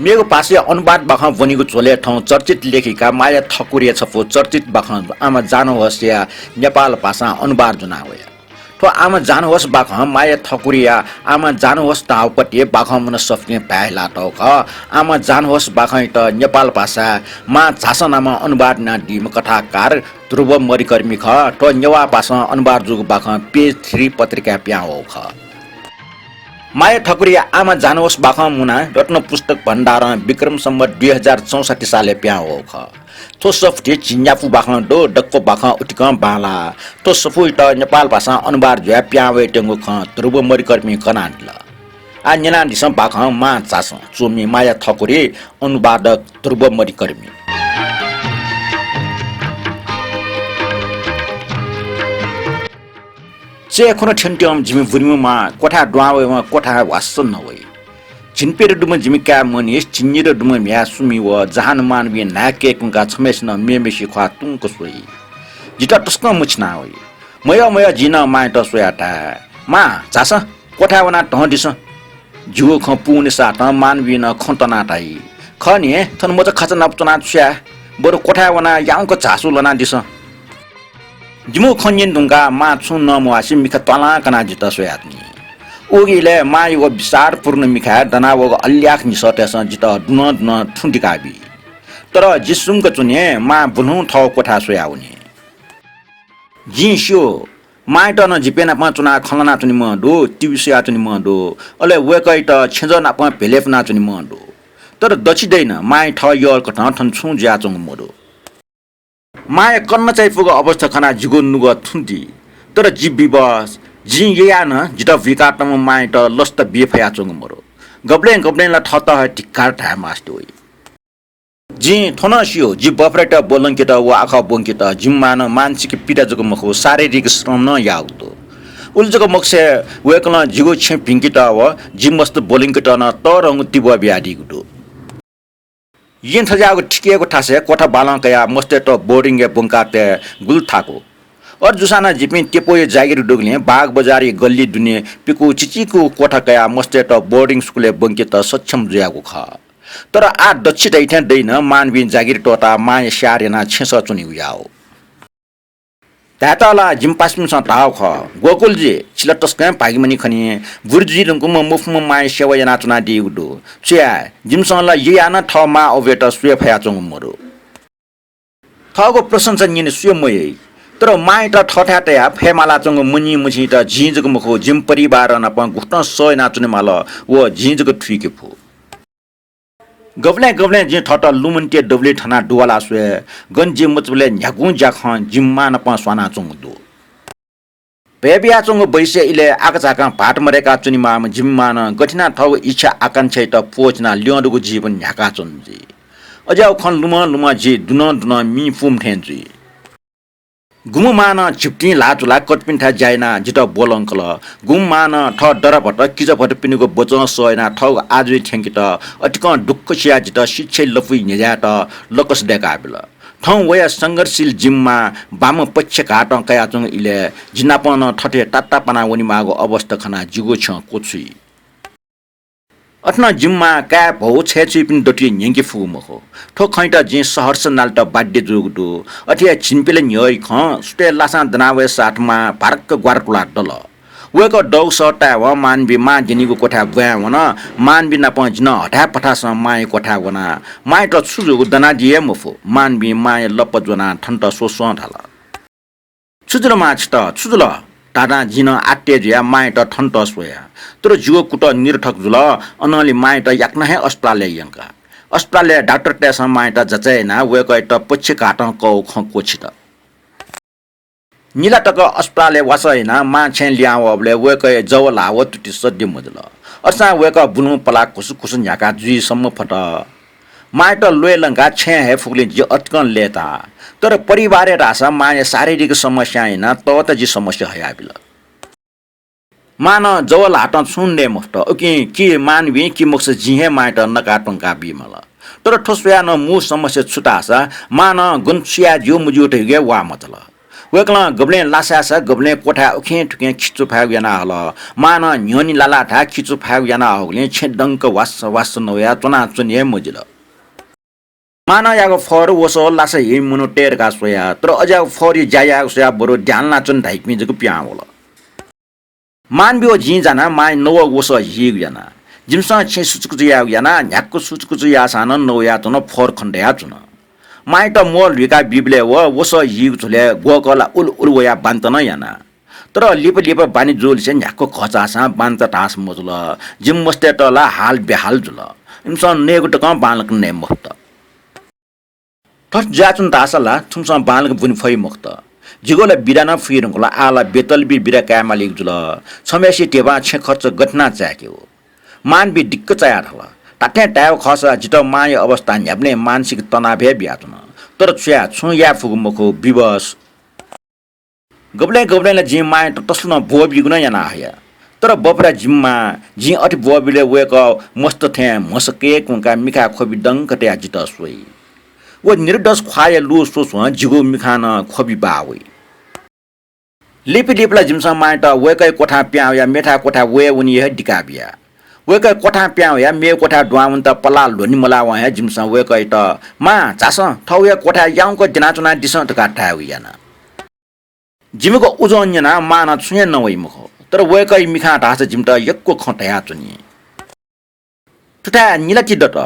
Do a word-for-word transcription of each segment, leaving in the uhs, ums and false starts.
प्यंगू भाषाया अनुवाद बाखं ब्वनीगु झ्वलय् थौं चर्चित लेखिका माया ठकुरीया छपु चर्चित बाखं आमा जानुहोसया नेपाल भाषां अनुवाद ज्वना वया। थ्व आमा जानुहोस बाखं माया ठकुरीया आमा जानुहोस धाःगु पति बाखं मुना सफुतिं भाय् हिलातःगु खः। आमा जानुहोस बाखंयात नेपाल भाषाय् मां झासँ नामं अनुवाद यानादीम्ह कथाकार ध्रुव मरिकर्मी खः। थ्व नेवाः भाषां अनुवाद जूगु बाखं Page Three पत्रिकाय् पिहां वःगु खः। माया ठकुरीया आमा जानुहोस बाखं मुना रत्न पुस्तक भण्डारं विक्रम सम्वत दुई हजार चौसट्ठी सालय् पिहां वःगु खः। थ्व सफुति झिंन्यापु बाखं दु, दक्व बाखं उतिकं बांलाः। थ्व सफुइत नेपाल भाषां अनुवाद जुयाः पिहां वयेत्यंगु खँ ध्रुव मरिकर्मीं कनादिल। आः न्यनादिसँ बाखं मां झासँ, च्वमि माया ठकुरी, अनुवादक ध्रुव मरिकर्मी। चय् खुन्हु थ्यंत्यंम्ह जिमि बुरिम्ह मां क्वथाय् दुहां वयेवं क्वथाय् ह्वाससं नवइ। झिंप्यदँ दुम्ह जिमि काय् मनिष, झिंनिदँ दुम्ह म्ह्याय् सुमि व जहान मानवीं न्हाय् कय्‌कुंकाः छम्हय्‌सिनं मेम्हय्‌सिया ख्वाः तुंक स्वइ। जितः तसकं मछिना वइ। मयः मयः जिं नं मांयात स्वयाः धाये, मां, झासँ, क्वथाय् वनाः ध्वं दिसँ। जिगु खँ पूवने सातं मानवीं नं खँ तनाः धाइ, खः नि, थन मचा खाचा नाप च्वनाः छु याये? बरु क्वथाय् वनाः याउँक झासु लनादिसँ। जिमिगु खँ न्यने धुंकाः मां छुं नमवासे मिखा त्वालां कनाः जितः स्वयाच्वनी। उगु इलय् मांयागु विषादपूर्ण मिखाय् दनावःगु अल्याख निसःतय्‌सं जितः दुनं दुनं थुं दिकाबी। तर जि सुम्क च्वने, मां बुलुहुँ थःगु क्वथाय् स्वयावनी। जिं स्यू, मांयात नं जिपिं नाप च्वनाः खँ ल्हानाच्वनीम्ह दु, टिभी स्वयाच्वनीम्ह दु, अले वय्‌कःयात छेँजः नाप भेले फ्वनाच्वनीम्ह दु। तर दच्छि दइनं मांया थः यःकथं थन छुं जुयाच्वंगु मदु। मांया कन्ना चायापुगु अवस्था खनाः जिगु नुगः थुं दी। तर जि विवश, जिं ययाः नं जितः बुइकातःम्ह मांयात लसता बी फयाच्वंगु मदु। गबलें गबलें ला थःत हे धिक्कार धाये मास्ति वइ। जिं थ्व नं स्यू, जि बफरायात ब्वलंकेत व आखः ब्वंकेत जिमि मां नं मानसिक पीडा जक मखु, शारीरिक श्रम नं याःगु दु। उलि जक मखुसे वय्‌कलं जिगु छेँ भिंकेत व जि मस्त ब्वलंकेत नं तःधंगु तिबः बियादीगु दु। जिं थज्याःगु थिकेगु थासय् क्वथा बालं कयाः मस्तय्‌त बोर्डिङय् ब्वंकातये गुलि थाकु। अथे जूसां नं जिपिं तेपुया जागिर दुगुलिं बागबजारया गल्ली दुने पिकू चिचीकू क्वथा कयाः मस्तय्‌त बोर्डिङ स्कुलय् ब्वंकेत सक्षम जुयागु खः। तर आः दच्छि दइ थें दइनं मानवीं जागिर त्वःताः मांया स्याहार यानाः छेँसः च्वनेगु याः। धायेत ला जिमि पासापिन्सं धाःगु खः, गोकुलजी, छि ला तसकं भागिमनी खनी, बुरि जुइ धुंकूम्ह मफुम्ह मांया सेवा यानाच्वनादीगु दु। छु याये, जिमिसं ला ययाः नं थः मां अबुयात स्वये फयाच्वंगु मदु। थःगु प्रशंसा न्यने सुया मयाइ, तर मांयात थःथाय् तयाः फय् मालाच्वंगु मनिं मछिंयात जिं जक मखु, जिमि परिवारं नाप गुकथं सह यानाच्वनेमाल, व जिं जक थुइके फु। गबलें गबलें जिं थःत लुमन्तिया दबुलिइ थनाः दुवाला स्वये, गन जि मचाबलय् न्ह्यागुं ज्याखँ जिमि मां नाप स्वानाच्वंगु दु। भ्वय् बियाच्वंगु बैसया इलय् आकाझाकां भाःत मदय्‌का च्वनेमाःम्ह जिमि मांनं गथे यानाः थःगु इच्छा आकांक्षायात प्वःचिनाः ल्यं दुगु जीवन न्ह्याकाच्वन जुइ। अज्याःगु खँ लुमं लुमं जि दुनं दुनं मि पूम्ह थें जुइ। गुम्ह मांनं झिपतिं ल्हाः चुलाः कतःपिन्थाय् ज्या यानाः जितः ब्वलंकल। गुम्ह मांनं थः दराभत किजाभतपिनिगु बचं सह यानाः थःगु आजुइ थ्यंकेत अतिकं दुःख सियाः जितः शिक्षाया लँपुइ न्ह्यज्यायेत लकस दय्‌काबिल। थौं वया संघर्षशील जिमि मां बाम्ह पक्षघातं कयाच्वंगु इलय् जि नाप नं थथे तात्तापाना वनेमाःगु अवस्था खनाः जिगु छ्यं क्वछुइ। अथे नं जिमि मां काय् भौ छय्‌छुइपिनि दथुइ न्यंके फुगु मखु। थ्व खँयात जिं सहर्ष नालेत बाध्य जूगु दु। अथे हे झिंप्यदँ न्ह्यःया खँ सुथय् लासां दनावये साथ मां भारक्क ग्वारा तुलाः दल। वय्‌कः दःगु सः तायेवं मानवीं मां द्यनीगु क्वथाय् ब्वाँय् वन। मानवीं नाप जि नं हथाय् पथासं मांया क्वथाय् वना। मांयात छु जूगु दनादी हे मफु। मानवीं मांया लप्पा ज्वनाः थनत स्वस्वं धाल। छु जुल मां छितः, छु जुल? धाधां जिं नं आत्ते जुयाः मांयात थनत स्वया। तर जिगु कुतः निरर्थक जुल। अनंलि मांयात याकनं हे अस्पतालय् यंका। अस्पतालय् डाक्टरतय्‌सं मांयात जाँचय् यानाः वय्‌कःयात पक्षघातं कःगु खँ क्वःछित। निला तक अस्पतालय् वासः यानाः मां छेँय् लिहां वःबलय् वय्‌कःया जव ल्हाः व तुति सद्य मजुल। अथेसां वय्‌कः बुलुहुँ पलाः खुसुखुसु न्ह्याकाः जुइसम्म फत। मांयात ल्वय् लंकाः छेँय् हये फुगुलिं जि अतिकं लय्‌ताः। तर परिवारय् धाःसा मांया शारीरिक समस्यां यानाः तःत जि समस्या हयाबिल। मांनं जव ल्हातं छुं नये मफुत। उकिं कि मानवीं कि मखुसा जिं हे मांयात नकाः त्वंका बीमाल। तर थ्व स्वयाः नं मू समस्या छु धाःसा मांनं गन छु याये ज्यू मज्यू धइगु हे वाः मचाल। वय्कलं गबलें लासाय्सा गबलें क्वथाय् उखें थुखें खिचु फायेगु याना हल। मांनं न्ह्यःने लाला धाः खिचु फायेगु याना हःगुलिं छेँ दंक वास्स वास्स नवया च्वनाच्वने हे मजिल। मांनयागु फर वसः लासा हीम्ह मनूतय् धकाः स्वया, तर अज्याःगु फरया ज्या यायेगु स्वयाः बरु ध्यान लानाच्वन धाइपिं जक पिहां वल। मानबी व जिं जानाः मांया नवःगु वसः हीगु याना। जिमिसं छेँ सुचुकुचु यायेगु यानाः न्ह्याक्व सुचुकुचु याःसां नं नवयाच्वन, फर खने दयाच्वन। मांयात म्वः ल्हुइका बीबलय् व वसः हीगु झ्वलय् ग्वःकः ला उल उल वयाः बान्चा नं याना। तर लिपा लिपा बानी जूलिसे न्ह्याक्व घःचाःसां बान्चा धाःसा मजुल। जिमि मस्तय्त ला हाल बेहाल जुल। इमिसं नयेगु तकं बांलाक नये मफुत। थथे जुयाच्वन धाःसा ला थुमिसं बांलाक ब्वने फइ मखुत। जिगु ला बिदा नं फुइ धुंकल, आः ला बेतलबी बिदा काये मालीगु जुल। छम्हय्सिया धिबां छेँ खर्च गथे यानाः चाय्केगु? मानबी दिक्क चायाः धाल, धात्थें धायेगु खःसा जितः मांया अवस्था न्ह्याबलें मानसिक तनाव हे बियाच्वन। तर छु याये, छुं याये फुगु मखु, विवश। गबलें गबलें ला जिं मांयात तसकं ब्वःबीगु नं याना हया। तर बपरा जिमि मां, जिं अथे ब्वःबिबलय् वय्कः मस्त थें म्हसकय् कुंकाः मिखाय् ख्वबि दंक तयाः जितः स्वइ। व निरदस ख्वाःया लु स्वस्वं जिगु मिखां नं ख्वबि बाः वइ। लिपा लिपा ला जिमिसं मांयात वय्कःया क्वथां पिहां वयाः मेथाय् क्वथाय् वये वने हे दिका बिया। वय्कःया क्वथां पिहां वयाः मेगु क्वथाय् दुहां वनेत पलाः ल्ह्वने मलावं हे जिमिसं वय्कःयात, मां, झासँ, थःगु हे क्वथाय् याउँक द्यनाच्वनादिसँ धकाः धायेगु याना। जिमिगु उजं न्यनाः मांनं छुं हे नवइ मखु, तर वय्कःया मिखां धाःसा जिमित यक्व खँ धयाच्वनी। थुथाय् निलाति दत।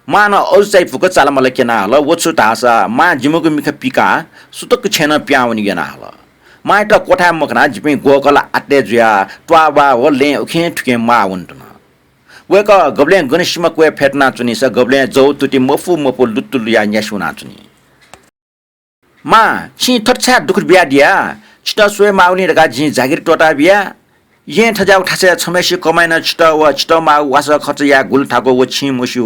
मांनं अजू चायापुक चालामाला क्यना हल। व छु धाःसा मां जिमिगु मिखा पिकाः सुतक छेँनं पिहां वनेगु याना हल। मांयात क्वथाय् मखनाः जिपिं ग्वःकः ला आतय् जुयाः त्वाःबाः व लँय् उखें थुखें म्वाः वनेधुन। वय्कः गबलें गन सिमा क्वय् फ्यतुनाच्वनीसा गबलें जव तुति मफु मफु लुत्तुलुयाः न्यासि वनाच्वनी। मां, छिं थथे छाय् दुःख बियादिया? छितः स्वये माःगुलिं धकाः जिं जागिर त्वःताबिया। येँ थज्याःगु थासय् छम्हय्सिया कमाइनं छितः व छितः माःगु वासः खर्च याये गुलि थाकु व छिं मस्यू।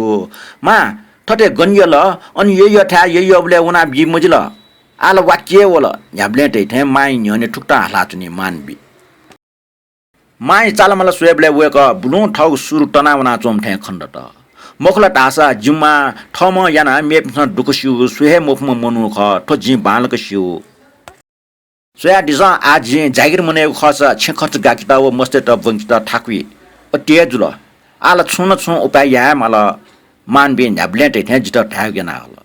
मां, थथे गन यल, अन यय्यःथाय् यय्यःबलय् वनाबी मजिल। आः ला वाक्य हे वल। न्ह्याबलें धइथें मांया न्ह्यःने थुकथं हालाच्वनी मानबी। मांया चालामाला स्वयेबलय् वय्कः बुलुं थःगु सुरु तना वनाच्वंम्ह थें खने दत। मखु ला धाःसा जिमि मां थःम्हं यानाः मेपिन्सं दुःख स्यू, स्वये हे मफुम्ह मनू खः, थ्व जिं बांलाक स्यू। स्वयादिसँ, आः जिं जागिर मनयेगु खःसा छेँ खर्च गाकेत व मस्तय्त ब्वंकेत थाकुइ। अथे हे जुल। आः ला छुं न छुं उपाय याये माल। मानबीं न्ह्याबलें धइथें जितः धायेगु याना हल।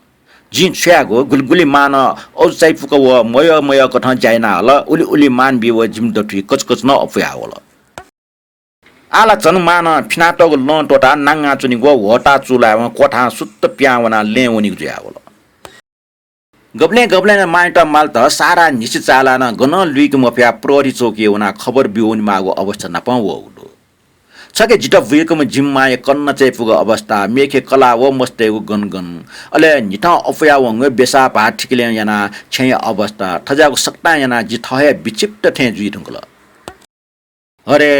जिं छु यायेगु, गुलि गुलि मांनं अजू चायापुक व मयः मयः कथं ज्या याना हल, उलि उलि मानबी व जिमि दथुइ कचकच नं अप्वया वल। आः ला झन मांनं फिनातःगु लं त्वःताः नांगाच्वनीगु व ह्वःताः चूलायेवं क्वथां सुत्त पिहां वनाः लँय् वनीगु जुयावल। गबलें गबलें नं मांयात मालत सारा न्हिसि चाःलाः नं गनं लुइके मफयाः प्रहरी चौकीय् वनाः खबर ब्यूवनेमाःगु अवस्था नापं वःगु दु। छखे जितः बुइकम्ह जिमि मांया कन्ना चायापुगु अवस्था, मेखे कलाः व मस्तय्गु गनगन, अले न्हिथं अप्वयावंगु बेसाः भाः थिकलय् यानाः छेँया अवस्था, थज्याःगु सकतां यानाः जि थः हे विक्षिप्त थें जुइ धुंकल। अरे,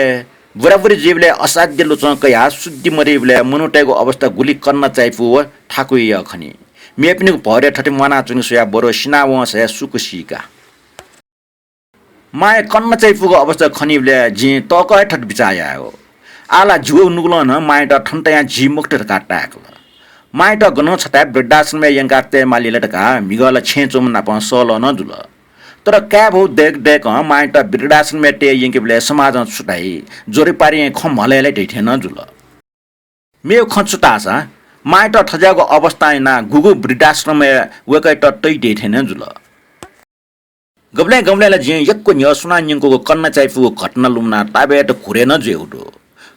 बुराबुरी जुइबलय् असाध्य लुचं कयाः शुद्धि मदइबलय् मनूतय्गु अवस्था गुलि कन्ना चायापु व थाकुइ खनी। मेपिनिगु भरय् थथे म्वानाच्वने स्वयाः बरु सिनावंसा हे सुख सीका। मांया कन्ना चायापुगु अवस्था खनीबलय् जिं तःकः हे थथे बिचाः यायेगु। आः ला जिगु नुगलं नं मांयात थन तयां जी मखुत धकाः ताय्कल। मांयात गनं छथाय् वृद्धाश्रमय् यंकाः तये माली ला धकाः म्हिगः ला छेँय् च्वंम्ह नाप सहलह नं जुल। तर काय् भौ दय्क दय्कं मांयात वृद्धाश्रमय् तये यंकेबलय् समाजं छु धाइ, जोरेपारें खँ म्हलय् लाइ धइथें नं जुल। मेगु खँ छु धाःसा मांयात थज्याःगु अवस्थां यानाः गुगु वृद्धाश्रमय् वय्कःयात तइ धइथें नं जुल। गबलें गबलें ला जिं यक्व न्ह्यः सुनां न्यंकूगु कन्ना चायापुगु घटना लुमनाः ताबेत घुरे नं जुयागु दु।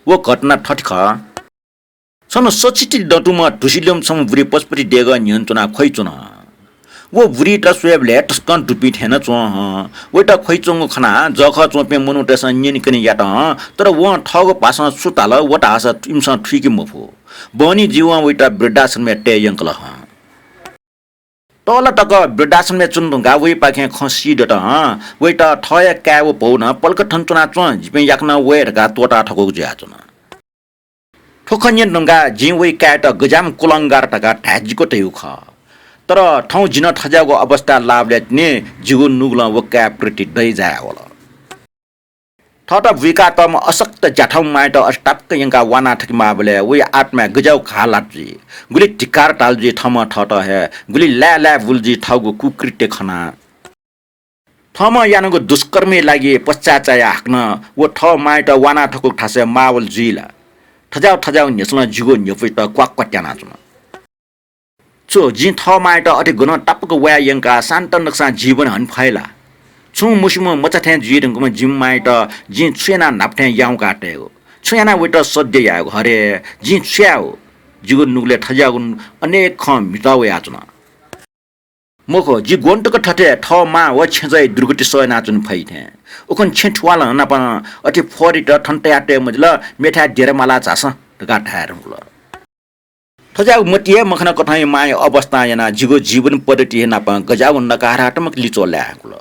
व घटना थथे खः। छन्हु सछिति दतुम्ह धुसि ल्यंम्ह छम्ह बुरी पशुपति देगः न्ह्यःने च्वनाः ख्वयाच्वन। व बुरीत स्वयेबलय् तसकं दुपिं थें नं च्वं हं। वयात ख्वयाच्वंगु खनाः जःखः च्वंपिं मनूतय्सं न्यनेकने यात हं, तर वं थःगु भाषां छु धाल व धाःसा इमिसं थुइके मफु। बहनी जीवं वयात वृद्धाश्रमय् तये यंकल हं। तःला तक वृद्धाश्रमय् च्वने धुंकाः वइपाखें खँ सी दत हं। वयात थः हे काय् व भौ नं पलख थन च्वनाच्वँ, जिपिं याकनं वये धकाः त्वःता थकूगु जुयाच्वन। थ्व खँ न्यने धुंकाः जिं वइ काय्‌यात गज्याःम्ह कुलंगार धकाः धाये जिको धयागु खः। तर थौं जि नं थज्याःगु अवस्थाय् लाःबलय् तिनि जिगु नुगलं व काय् प्रति दया जायावल। थःत बुइकातःम्ह अशक्त ज्याथम्ह मांयात अथे तापाक यंकाः वाना थके माःबलय् वइ आत्माय् गज्याःगु घाः लात जुइ, गुलि धिक्कार धाल जुइ थःम्हं थःत हे, गुलि लाय् लाय् बुल जुइ थःगु कुकृत्य खनाः। थःम्हं यानागु दुष्कर्मया लागि पश्चाताप याये हाकनं व थः मांयात वाना थकूगु थासय् माःवल जुइ ला? थज्याःगु थज्याःगु न्ह्यसलं जिगु न्ह्यपुयात क्वाक्वात्यानाच्वन। छु, जिं थः मांयात अथे गनं तापाक वाये यंकाः शान्त नकसां जीवन हने फइ ला? छुं मस्यूम्ह मचा थें जुइ धुंकूम्ह जिमि मांयात जिं छु यानाः न्हापा थें याउँका तयेगु? छु यानाः वयात सद्य यायेगु? हरे, जिं छु याये? जिगु नुगलय् थज्याःगु अनेक खँ म्हितः वयाच्वन। मखु, जि ग्वन्त तक थथे थः मां व छेँजःया दुर्गति सह यानाच्वने फइ थें। उखुन्हु छेँ थुवालं नाप अथे फोहोरयात थन तया तये मजिल, मेथाय् देर माला झासँ धकाः धाये धुंकल। थज्याःगु मतिइ हे मखनाकथंया मांया अवस्थां यानाः जिगु जीवन पद्धति हे नाप गज्याःगु नकारात्मक लिच्वः लाये धुंकल।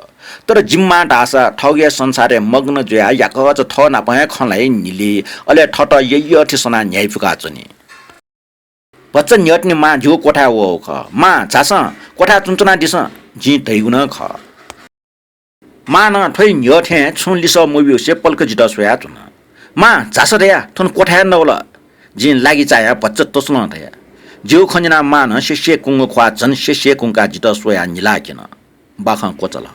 तर जिमि मां धाःसा थःगु हे संसारय् मग्न जुयाः याकःचा थः नाप हे खँ ल्हाइ न्हिली, अले थःत यःयःथें सनाः न्ह्याइपुकाच्वनी। भचा न्ह्यःतिनि मां जिगु क्वथाय् वःगु खः। मां, झासँ, क्वथाय् च्वनाच्वनादिसँ, जिं धयागु नं खः। मां नं थ्वया न्ह्यः थें छुं लिसः मब्यूसे पलख जितः स्वयाच्वन। मां, झासँ धया, थन क्वथाय् नवल। जिं लागि चायाः भचा तसलं धया। जिगु खँ न्यनाः मां नं स्यसेकुंगु ख्वाः झन स्यसेकुंकाः जितः स्वयाः न्हिलाक्यन। बाखं क्वचाल।